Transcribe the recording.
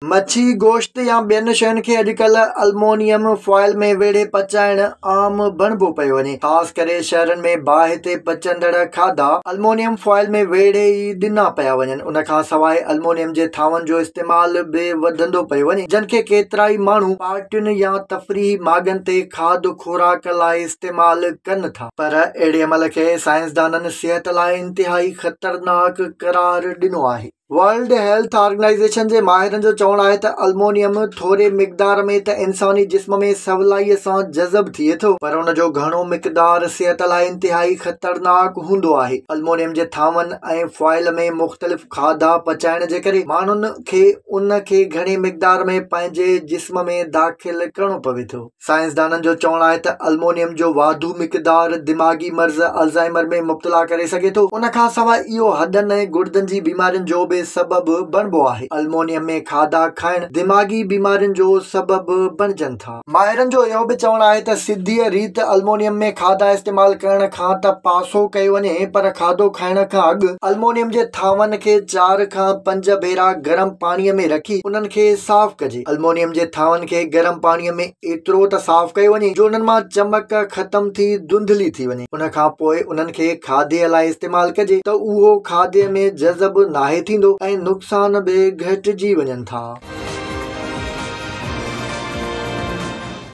مڇي، گوشت يا ٻين شين کي اڄڪلهه المونيم فوائل ۾ ويڙهي پچائڻ عام بڻبو پيو وڃي. خاص ڪري شهرن ۾ باهه تي پچندڙ کاڌا المونيم فوائل ۾ ويڙهي ئي ڏنا پيا وڃن. ان کان سواء المونيم جي ٿانون جو استعمال به وڌندو پيو وڃي، جن کي ڪيترائي ماڻهو پارٽين يا تفريحي ماڳن تي کاڌ خوراڪ لاء استعمال ڪن ٿا. پر اهڙي عمل کي سائنسدانن صحت لاء انتهائي خطرناڪ قرار ڏنو آهي. ورلڊ هيلٿ آرگنائيزيشن جي ماهرن جو چوڻ آهي ته المونيم ٿوري مقدار ۾ ته انساني جسم ۾ سولائي سان جذب ٿئي ٿو پر ان جو گهڻو مقدار صحت لاء انتهائي خطرناڪ هوندو آهي. المونيم جي ٿانون ۽ فوائل ۾ مختلف کاڌا پچائڻ جي ڪري ماڻهن کي ان کي گهڻي مقدار ۾ پنهنجي جسم ۾ داخل ڪرڻو پوي ٿو. سائنسدانن جو چوڻ آهي ته المونيم جو واڌو مقدار دماغي مرض الزائمر ۾ مبتلا ڪري سگهي ٿو. ان کان سواء اهو هڏن ۽ گڙدن جي بيمارين جو به سبب بڻبو آهي. المونيم ۾ کاڌا کائڻ دماغي بيمارين جو سبب بڻجن ٿا. ماهرن جو اهو به چوڻ آهي ته سڌيء ريت المونيم ۾ کاڌا استعمال ڪرڻ کان ته پاسو ڪيو وڃي پر کاڌو کائڻ کان اڳ المونيم جي ٿانون کي چار کان پنج ڀيرا گرم پاڻيء ۾ رکي انهن کي صاف ڪجي. المونيم جي ٿانون کي گرم پاڻيء ۾ ايترو ته صاف ڪيو وڃي جو انهن مان چمڪ ختم ٿي ڌنڌلي ٿي وڃي. ان کان پوء انهن کي کاڌي لاء استعمال ڪجي ته اهو کاڌي ۾ جذب ناهي ٿيندو ۽ نقصان به گهٽجي وڃن ٿا.